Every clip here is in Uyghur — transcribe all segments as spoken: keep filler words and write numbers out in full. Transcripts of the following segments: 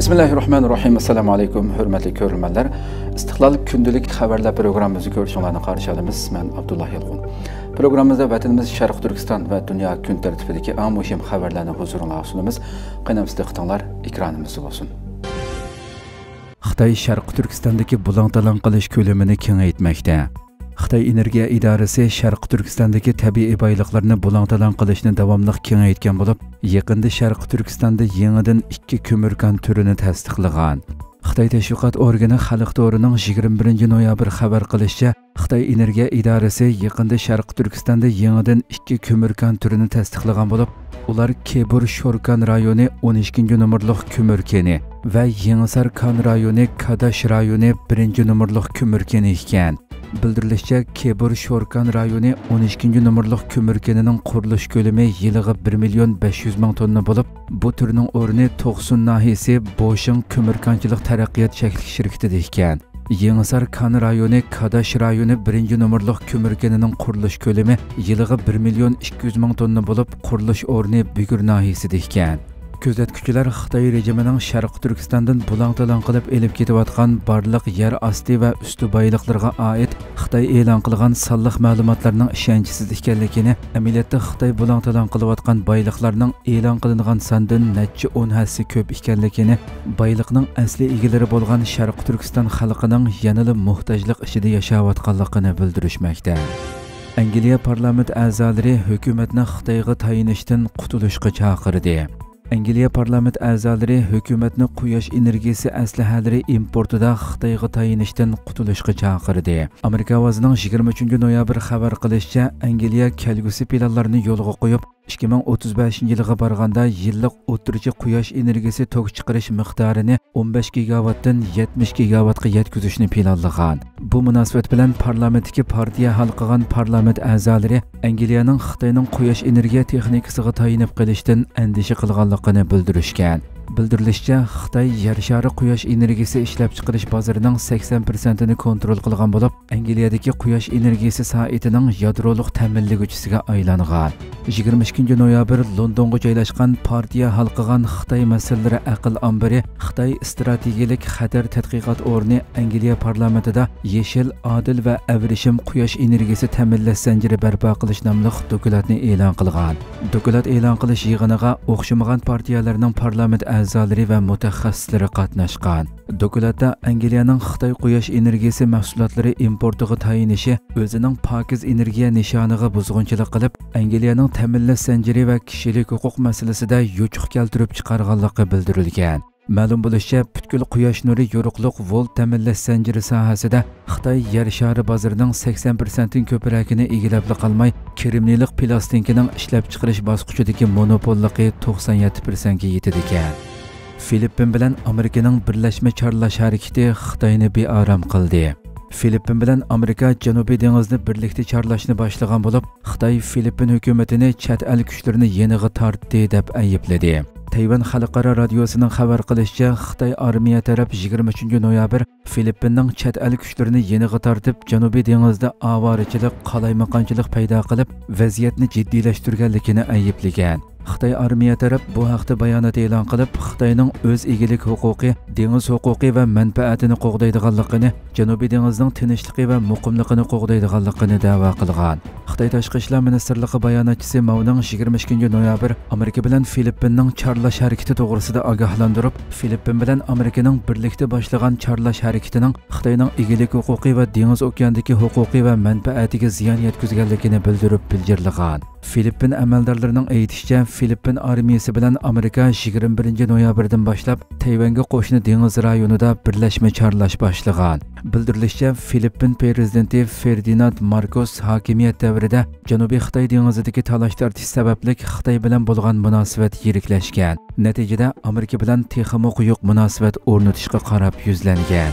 بىسمىللاھىررەھمانىررەھىم. ئەسسالامۇ ئەلەيكۇم، ھۆرمەتلىك كۆرۈرمەنلەر. ئىستىقلال كۈندىلىك خەۋەرلەر پروگراممىمىزنى كۆرۈشۈڭلارنى قارشى ئالىمىز. مەن ئابدۇللا يالقۇن. پروگراممىمىزدا ۋەتىنىمىز شەرقىي تۈركىستان ۋە دۇنيا كۈن تەرتىپىدىكى ئەڭ مۇھىم خەۋەرلەرنى ھۇزۇرۇڭلارغا سۇنىمىز. قېنى، دىققىتىڭلار ئېكرانىمىزدا بولسۇن. خىتاي شەرقىي تۈركىستاندىكى بۇلاڭ-تالاڭ قىلىش كۆلىمىنى كېڭەيتمەكتە. خىتاي ئېنېرگىيە ئىدارىسى شەرقىي تۈركىستاندىكى تەبىئىي بايلىقلارنى بۇلاڭ-تالاڭ قىلىشنى داۋاملىق كېڭەيتكەن بولۇپ، يېقىندا شەرقىي تۈركىستاندا يېڭىدىن ئىككى كۆمۈر كان تۈرىنى تەستىقلىغان. خىتاي تەشۋىقات ئورگىنى خەلق تورىنىڭ يىگىرمە بىرىنچى نويابىر خەۋەر قىلىشىچە، خىتاي ئېنېرگىيە ئىدارىسى يېقىندا شەرقىي تۈركىستاندا يېڭىدىن ئىككى كۆمۈر كان تۈرىنى تەستىقلىغان بولۇپ، ئۇلار كېبۇر شوركان رايونى ئون ئىككىنچى نومۇرلۇق كۆمۈر كېنى ۋە يېڭىسار كان رايونى كاداش رايونى بىرىنچى نومۇرلۇق كۆمۈر كېنى ئىكەن. بىلدۈرۈلۈشىچە، كېبۇر شوركان رايونى ئون ئىككىنچى نومۇرلۇق كۆمۈر كېنىنىڭ قۇرۇلۇش كۆلىمى يىلىغا بىر مىليون بەش يۈز مىڭ توننا بولۇپ، بۇ تۈرنىڭ ئورنى توقسۇن ناھىيەسى بوشىڭ كۆمۈر كانچىلىق تەرەققىيات چەكلىك شىركىتىدە ئىكەن. يېڭىسار كان رايونى، كاداش رايونى بىرىنچى نومۇرلۇق كۆمۈر كېنىنىڭ قۇرۇلۇش كۆلىمى يىلىغا بىر مىليون ئىككى يۈز مىڭ توننا بولۇپ، قۇرۇلۇش ئورنى بۈگۈر ناھىيەسىدە ئىكەن. كۆزەتكۈچىلەر خىتاي رېجىمىنىڭ شەرقىي تۈركىستاندىن بۇلاڭ-تالاڭ قىلىپ ئېلىپ كېتىۋاتقان بارلىق يەر ئاستى ۋە ئۈستى بايلىقلىرىغا ئائىت خىتاي ئېلان قىلغان سانلىق مەلۇماتلارنىڭ ئىشەنچسىز ئىكەنلىكىنى، ئەمەلىيەتتە خىتاي بۇلاڭ-تالاڭ قىلىۋاتقان بايلىقلارنىڭ ئېلان قىلىنغان ساندىن نەچچە ئون ھەسسە كۆپ ئىكەنلىكىنى، بايلىقنىڭ ئەسلى ئىگىلىرى بولغان شەرقىي تۈركىستان خەلقىنىڭ يەنىلا موھتاجلىق ئىچىدە ياشاۋاتقانلىقىنى بىلدۈرۈشمەكتە. ئەنگلىيە پارلامېنت ئەزالىرى ھۆكۈمەتنى خىتايغا تايىنىشتىن قۇتۇلۇشقا چاقىردى. ئەنگلىيە پارلامېنت ئەزالىرى ھۆكۈمەتنى قۇياش ئېنېرگىيىسى ئەسلىھەلىرى ئىمپورتىدا خىتايغا تايىنىشتىن قۇتۇلۇشقا چاقىردى. ئامېرىكا ئاۋازىنىڭ يىگىرمە ئۈچىنچى نويابىر خەۋەر قىلىشىچە، ئەنگلىيە كەلگۈسى پىلانلارنى يولغا قويۇپ، ئىككى مىڭ ئوتتۇز بەشىنچى يىلغا بارغاندا يىللىق ئوتتۇرىچە قۇياش ئېنېرگىيىسى توك چىقىرىش مىقدارىنى ئون بەش گىگاۋاتتىن يەتمىش گىگاۋاتقا يەتكۈزۈشنى پىلانلىغان. بۇ مۇناسىۋەت بىلەن پارلامېنتتىكى پارتىيە ھالقىغان پارلامېنت ئەزالىرى ئەنگلىيەنىڭ خىتاينىڭ قۇياش ئېنېرگىيە تېخنىكىسىغا تايىنىپ قېلىشتىن ئەندىشە قىلغانلىقىنى بىلدۈرۈشكەن. بىلدۈرۈلۈشىچە، خىتاي يەر شارى قۇياش ئېنېرگىيىسى ئىشلەپچىقىرىش بازىرىنىڭ سەكسەن پىرسەنتىنى كونترول قىلغان بولۇپ، ئەنگلىيەدىكى قۇياش ئېنېرگىيىسى سائىتىنىڭ يادرولۇق تەمىنلىگۈچىسىگە ئايلانغان. يىگىرمە ئىككىنچى نويابىر لوندونغا جايلاشقان پارتىيە ھالقىغان خىتاي مەسىلىلىرى ئەقىل ئامبىرى خىتاي ئىستراتېگىيەلىك خەتەر تەتقىقات ئورنى ئەنگلىيە پارلامېنتىدا يېشىل، ئادىل ۋە ئەۋرىشىم قۇياش ئېنېرگىيىسى تەمىنلەش زەنجىرى بەرپا قىلىش ناملىق دوكلاتنى ئېلان قىلغان. دوكلات ئېلان قىلىش يىغىنىغا ئوخشىمىغان پارتىيەلەرنىڭ پارلامېنت ئەزالىرى ۋە مۇتەخەسسىسلىرى قاتناشقان. دوكلاتتا ئەنگلىيەنىڭ خىتاي قۇياش ئېنېرگىيىسى مەھسۇلاتلىرى ئىمپورتىغا تايىنىشى ئۆزىنىڭ پاكىز ئېنېرگىيە نىشانىغا بۇزغۇنچىلىق قىلىپ، ئەنگلىيەنىڭ تەمىنلەش زەنجىرى ۋە كىشىلىك ھوقۇق مەسىلىسىدە يوچۇق كەلتۈرۈپ چىقارغانلىقى بىلدۈرۈلگەن. مەلۇم بولۇشىچە، پۈتكۈل قۇياش نۇرى يورۇقلۇق ۋولت تەمىنلەش زەنجىرى ساھەسىدە خىتاي يەر شارى بازىرىنىڭ سەكسەن پىرسەنتتىن كۆپرەكىنى ئىگىلەپلا قالماي، كرېمنىيلىق پىلاستىنكىنىڭ ئىشلەپچىقىرىش باسقۇچىدىكى مونوپوللۇقى توقسان يەتتە پىرسەنتكە يېتىدىكەن. فىلىپپىن بىلەن ئامېرىكىنىڭ بىرلەشمە چارلاش ھەرىكىتى خىتاينى بىئارام قىلدى. فىلىپپىن بىلەن ئامېرىكا جەنۇبىي دېڭىزنى بىرلىكتە چارلاشنى باشلىغان بولۇپ، خىتاي فىلىپپىن ھۆكۈمىتىنى چەت ئەل كۈچلىرىنى يېنىغا تارتتى دەپ ئەيىبلىدى. تەيۋەن خەلقئارا رادىيوسىنىڭ خەۋەر قىلىشىچە، خىتاي ئارمىيە تەرەپ يىگىرمە ئۈچىنچى نويابىر فىلىپپىننىڭ چەت ئەل كۈچلىرىنى يېنىغا تارتىپ، جەنۇبىي دېڭىزدا ئاۋارىچىلىك، قالايمىقانچىلىق پەيدا قىلىپ، ۋەزىيەتنى جىددىيلەشتۈرگەنلىكىنى ئەيىبلىگەن. خىتاي ئارمىيە تەرەپ بۇ ھەقتە بايانات ئېلان قىلىپ، خىتاينىڭ ئۆز ئىگىلىك ھوقۇقى، دېڭىز ھوقۇقى ۋە مەنپەئەتىنى قوغدايدىغانلىقىنى، جەنۇبىي دېڭىزنىڭ تىنچلىقى ۋە مۇقىملىقىنى قوغدايدىغانلىقىنى دەۋا قىلغان. خىتاي تاشقى ئىشلار مىنىستىرلىقى باياناتچىسى ماۋنىڭ يىگىرمە ئىككىنچى نويابىر ئامېرىكا بىلەن فىلىپپىننىڭ چارلاش ھەرىكىتى توغرىسىدا ئاگاھلاندۇرۇپ، فىلىپپىن بىلەن ئامېرىكىنىڭ بىرلىكتە باشلىغان چارلاش ھەرىكىتىنىڭ خىتاينىڭ ئىگىلىك ھوقۇقى ۋە دېڭىز ئوكياندىكى ھوقۇقى ۋە مەنپەئەتىگە زىيان يەتكۈزگەنلىكىنى بىلدۈرۈپ پىلجىرلىغان. فىلىپپىن ئەمەلدارلىرىنىڭ ئېيتىشىچە، فىلىپپىن ئارمىيىسى بىلەن ئامېرىكا يىگىرمە بىرىنچى نويابىردىن باشلاپ تەيۋەنگە قوشنا دېڭىز رايونىدا بىرلەشمە چارلاش باشلىغان. بىلدۈرۈلۈشىچە، فىلىپپىن پىرېزىدېنتى فېردىناند ماركوس ھاكىمىيەت دەۋرىدە جەنۇبىي خىتاي دېڭىزىدىكى تالاش-تارتىش سەۋەبلىك خىتاي بىلەن بولغان مۇناسىۋەت يىرىكلەشكەن. نەتىجىدە، ئامېرىكا بىلەن تېخىمۇ قويۇق مۇناسىۋەت ئورنىتىشقا قاراپ يۈزلەنگەن.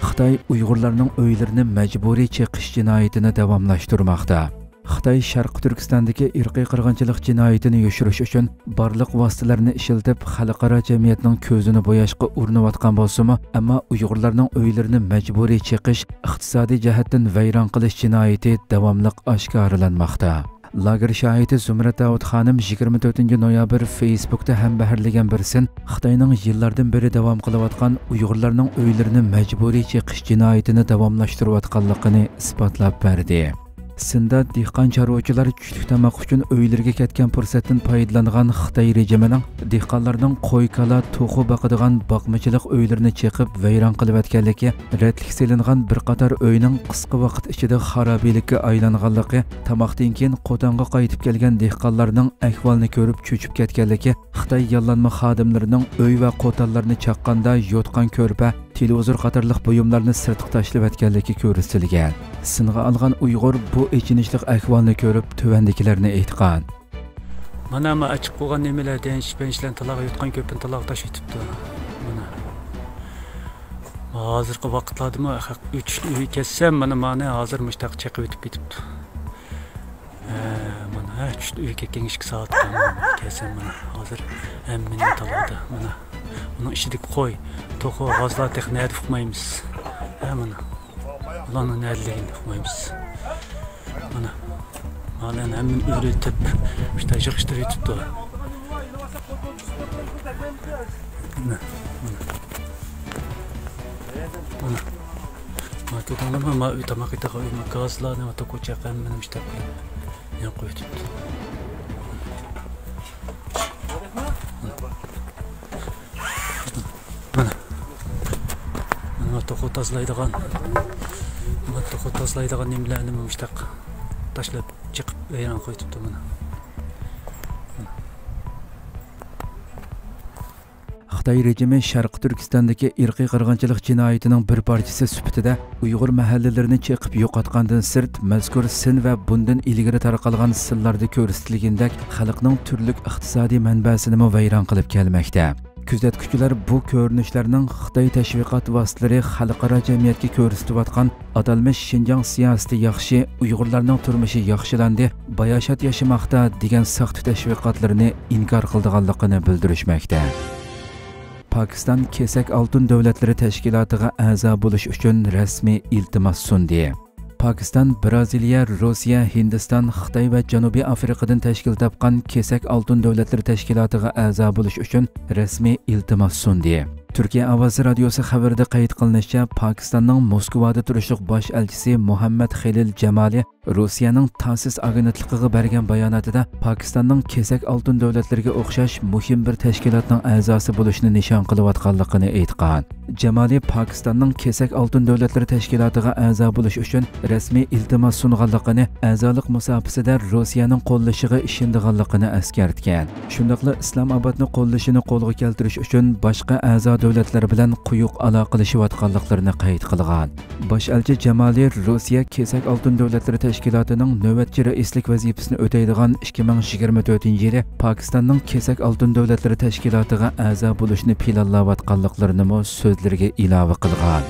خىتاي ئۇيغۇرلارنىڭ ئۆيلىرىنى مەجبۇرىي چېقىش جىنايىتىنى داۋاملاشتۇرماقتا. خىتاي شەرقىي تۈركىستاندىكى ئىرقىي قىرغىنچىلىق جىنايىتىنى يوشۇرۇش ئۈچۈن بارلىق ۋاسىتىلەرنى ئىشلىتىپ، خەلقئارا جەمئىيەتنىڭ كۆزىنى بوياشقا ئۇرۇنۇۋاتقان بولسىمۇ، ئەمما ئۇيغۇرلارنىڭ ئۆيلىرىنى مەجبۇرىي چېقىش، ئىقتىسادىي جەھەتتىن ۋەيران قىلىش جىنايىتى داۋاملىق ئاشكارىلانماقتا. لاگېر شاھىتى زۇمرەت داۋۇت خانىم يىگىرمە تۆتىنچى نويابىر فېيسبۇكتا ھەمبەھىرلىگەن بىرسىن خىتاينىڭ يىللاردىن بېرى داۋام قىلىۋاتقان ئۇيغۇرلارنىڭ ئۆيلىرىنى مەجبۇرىي چېقىش جىنايىتىنى داۋاملاشتۇرۇۋاتقانلىقىنى ئىسپاتلاپ بەردى. سىندا دېھقان چارۋىچىلار چۈشلۈك تاماق ئۈچۈن ئۆيلىرىگە كەتكەن پۇرسەتتىن پايدىلانغان خىتاي رېجىمىنىڭ دېھقانلارنىڭ قوي-كالا، توخۇ باقىدىغان باقمىچىلىق ئۆيلىرىنى چېقىپ ۋەيران قىلىۋەتكەنلىكى، رەتلىك سېلىنغان بىر قاتار ئۆينىڭ قىسقا ۋاقىت ئىچىدە خارابىلىككە ئايلانغانلىقى، تاماقتىن كېيىن قوتانغا قايتىپ كەلگەن دېھقانلارنىڭ ئەھۋالنى كۆرۈپ چۆچۈپ كەتكەنلىكى، خىتاي ياللانما خادىملىرىنىڭ ئۆي ۋە قوتانلارنى چاققاندا يوتقان-كۆرپە، تېلېۋىزور قاتارلىق بۇيۇملارنى سىرتقا تاشلىۋەتكەنلىكى كۆرسىتىلگەن. سىنغا ئالغان ئۇيغۇر بۇ ئېچىنىشلىق ئەھۋالنى كۆرۈپ، تۆۋەندىكىلەرنى ئېيتقان. مانا، ما ئاچىق بولغان نېمىلەر، دېنىش-پېنىشلەرنى تالاغا، يوتقان-كۆرپىنى تالاغا تاشلىۋېتىپتۇ. مانا. ھازىرقى ۋاقىتلاردىمۇ ئۈچ ئۆي كەتسەم، مانا، مانى ھازىر مۇشتاق چېقىۋېتىپ كېتىپتۇ. ھە، مانا، ھە، چۈشتە ئۆيگە كەتكەن ئىككى سائەت. مانا، كەلسەم، مانا، ھازىر ھەممىنى تالادا. مانا، ئۇنىڭ ئىچىدىكى قوي، توخۇ، غازلار تېخى نەدە ئۇقمايمىز. ھە، مانا، ئۇلارنىڭ نەدىلىكىنى ئۇقمايمىز. مانا، مانا ھەممىنى ئۆرۈتۈپ، مۇشۇنداق يىغىشتۇرۇۋېتىپتۇ. مانا، مانا. مانا. ما كۆردۈڭلارمۇ؟ ما ئۆي تاماق يەيدىغان ئۆي، ما گازلارنى، ما توكوچاق ھەممىنى مۇشۇنداق قىلىپ يېڭىپ قويۇۋېتىپتۇ. مانا. مانا توخۇ تازىلايدىغان، مانا توخۇ تازىلايدىغان نېمىلەرنى مۇشۇنداق تاشلاپ چېقىپ ۋەيران قويۇۋېتىپتۇ مانا. خىتاي رېجىمى شەرقىي تۈركىستاندىكى ئىرقىي قىرغىنچىلىق جىنايىتىنىڭ بىر پارچىسى سۈپىتىدە ئۇيغۇر مەھەللىلىرىنى چېقىپ يوقاتقاندىن سىرت، مەزكۇر سىن ۋە بۇندىن ئىلگىرى تارقالغان سىنلاردا كۆرسىتىلگىنىدەك خەلقنىڭ تۈرلۈك ئىقتىسادىي مەنبەسىنىمۇ ۋەيران قىلىپ كەلمەكتە. كۆزەتكۈچىلەر بۇ كۆرۈنۈشلەرنىڭ خىتاي تەشۋىقات ۋاسىتىلىرى خەلقئارا جەمئىيەتكە كۆرسىتىۋاتقان ئاتالمىش شىنجاڭ سىياسىتى ياخشى، ئۇيغۇرلارنىڭ تۇرمۇشى ياخشىلاندى، باياشات ياشىماقتا دېگەن ساختا تەشۋىقاتلىرىنى ئىنكار قىلىدىغانلىقىنى بىلدۈرۈشمەكتە. پاكىستان كېسەك ئالتۇن دۆلەتلىرى تەشكىلاتىغا ئەزا بولۇش ئۈچۈن رەسمىي ئىلتىماس سۇندى. پاكىستان، بىرازىلىيە، روسىيە، ھىندىستان، خىتاي ۋە جەنۇبىي ئافرىقىدىن تەشكىل تاپقان كېسەك ئالتۇن دۆلەتلىرى تەشكىلاتىغا ئەزا بولۇش ئۈچۈن رەسمىي ئىلتىماس سۇندى. تۈركىيە ئاۋازى رادىيوسى خەۋىرىدە قەيت قىلىنىشىچە، پاكىستاننىڭ موسكۋادا تۇرۇشلۇق باش ئەلچىسى مۇھەممەد خېلىل جامالى روسىيەنىڭ تاسس ئاگېنتلىقىغا بەرگەن باياناتىدا، پاكىستاننىڭ كېسەك ئالتۇن دۆلەتلىرىگە ئوخشاش مۇھىم بىر تەشكىلاتنىڭ ئەزاسى بولۇشنى نىشان قىلىۋاتقانلىقىنى ئېيتقان. جامالى پاكىستاننىڭ كېسەك ئالتۇن دۆلەتلىرى تەشكىلاتىغا ئەزا بولۇش ئۈچۈن رەسمىي ئىلتىماس سۇنغانلىقىنى، ئەزالىق مۇساپىسىدە روسىيەنىڭ قوللىشىغا ئىشىنىدىغانلىقىنى ئەسكەرتكەن. شۇنداقلا ئىسلامئابادنى قوللىشىنى قولغا كەلتۈرۈش ئۈچۈن باشقا ئەزا دۆلەتلەر بىلەن قويۇق ئالاقىلىشىۋاتقانلىقلىرىنى قەيت قىلغان. باش ئەلچى جامالى روسىيە كېسەك ئالتۇن دۆلەتلىرى تەشكىلاتىنىڭ نۆۋەتچى رەئىسلىك ۋەزىپىسىنى ئۆتەيدىغان ئىككى مىڭ يىگىرمە تۆتىنچى يىلى پاكىستاننىڭ كېسەك ئالتۇن دۆلەتلىرى تەشكىلاتىغا ئەزا بولۇشنى پىلانلاۋاتقانلىقلىرىنىمۇ سۆزلىرىگە ئىلاۋە قىلغان.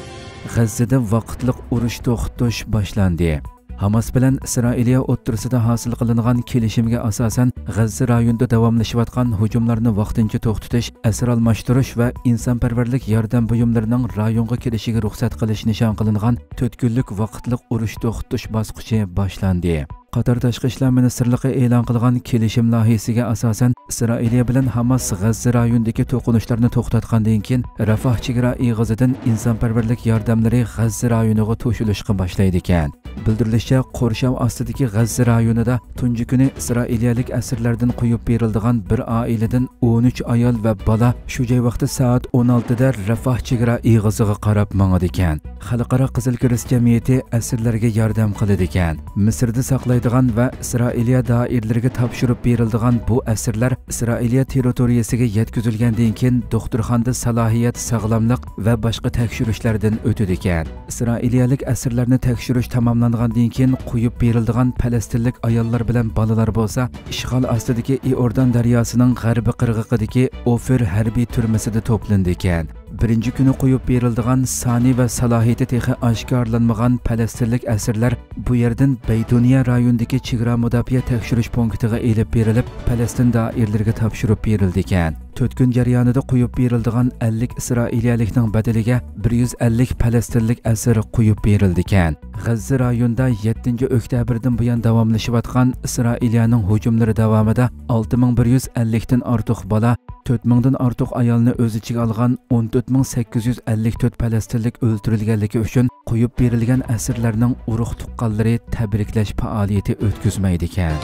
غەززىدە ۋاقىتلىق ئۇرۇش توختىتىش باشلاندى. ھاماس بىلەن ئىسرائىلىيە ئوتتۇرىسىدا ھاسىل قىلىنغان كېلىشىمگە ئاساسەن، غەززە رايونىدا داۋاملىشىۋاتقان ھۇجۇملارنى ۋاقتىنچە توختىتىش، ئەسىر ئالماشتۇرۇش ۋە ئىنسانپەرۋەرلىك ياردەم بۇيۇملىرىنىڭ رايونغا كېلىشىگە رۇخسەت قىلىش نىشان قىلىنغان تۆت كۈنلۈك ۋاقىتلىق ئۇرۇش توختىتىش باسقۇچى باشلاندى. قاتار تاشقى ئىشلار مىنىستىرلىقى ئېلان قىلغان كېلىشىم لايىھىسىگە ئاساسەن، ئىسرائىلىيە بىلەن ھاماس غەززە رايونىدىكى توقۇنۇشلارنى توختاتقاندىن كېيىن، رافاھ چېگرا ئېغىزىدىن ئىنسانپەرۋەرلىك ياردەملىرى غەززە رايونىغا توشۇلۇشقا باشلايدىكەن. بىلدۈرۈلۈشىچە، قورشاۋ ئاستىدىكى غەززە رايونىدا تۇنجى كۈنى ئىسرائىلىيەلىك ئەسىرلەردىن قويۇپ بېرىلىدىغان بىر ئائىلىدىن ئون ئۈچ ئايال ۋە بالا شۇ جاي ۋاقتى سائەت ئون ئالتىدە رافاھ چېگرا ئېغىزىغا قاراپ ماڭىدىكەن. خەلقئارا قىزىل كىرېست جەمئىيىتى ئەسىرلەرگە ياردەم قىلىدىكەن. مىسىردا ساقلايدىغان ۋە ئىسرائىلىيە دائىرىلىرىگە تاپشۇرۇپ بېرىلىدىغان بۇ ئەسىرلەر ئىسرائىلىيە تېررىتورىيىسىگە يەتكۈزۈلگەندىن كېيىن، دوختۇرخانىدا سالاھىيەت، ساغلاملىق ۋە باشقا تەكشۈرۈشلەردىن ئۆتىدىكەن. ئىسرائىلىيەلىك ئەسىرلەرنى تەكشۈرۈش تاماملانغاندىن كېيىن، قويۇپ بېرىلىدىغان پەلەستىنلىك ئاياللار بىلەن بالىلار بولسا ئىشغال ئاستىدىكى ئىئوردان دەرياسىنىڭ غەربىي قىرغىقىدىكى ئوفىر ھەربىي تۈرمىسىدە توپلىنىدىكەن. بىرىنچى كۈنى قويۇپ بېرىلىدىغان سانى ۋە سالاھىيىتى تېخى ئاشكارىلانمىغان پەلەستىنلىك ئەسىرلەر بۇ يەردىن بەيتۇنىيە رايونىدىكى چېگرا مۇداپىئە تەكشۈرۈش پونكىتىغا ئېلىپ بېرىلىپ، پەلەستىن دائىرىلىرىگە تاپشۇرۇپ بېرىلىدىكەن. تۆت كۈن جەريانىدا قويۇپ بېرىلىدىغان ئەللىك ئىسرائىلىيەلىكنىڭ بەدىلىگە بىر يۈز ئەللىك پەلەستىنلىك ئەسىر قويۇپ بېرىلىدىكەن. غەززە رايونىدا يەتتىنچى ئۆكتەبىردىن بۇيان داۋاملىشىۋاتقان ئىسرائىلىيەنىڭ ھۇجۇملىرى داۋامىدا ئالتە مىڭ بىر يۈز ئەللىكتىن ئارتۇق بالا، تۆت مىڭدىن ئارتۇق ئايالنى ئۆز ئىچىگە ئالغان ئون تۆت مىڭ سەككىز يۈز ئەللىك تۆت پەلەستىنلىك ئۆلتۈرۈلگەنلىكى ئۈچۈن قويۇپ بېرىلگەن ئەسىرلەرنىڭ ئۇرۇق تۇغقانلىرى تەبرىكلەش پائالىيىتى ئۆتكۈزمەيدىكەن.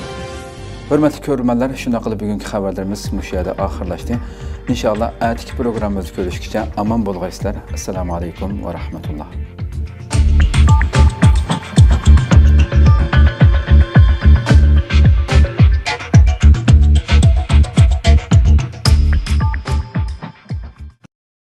ھۆرمەتلىك كۆرۈرمەنلەر، شۇنداق قىلىپ بۈگۈنكى خەۋەرلىرىمىز مۇشۇ يەردە ئاخىرلاشتى. ئىنشائاللا، ئەتىكى پروگراممىمىزدا كۆرۈشكىچە ئامان بولغايسىلەر. ئەسسالامۇ ئەلەيكۇم ۋە رەھمەتۇللا.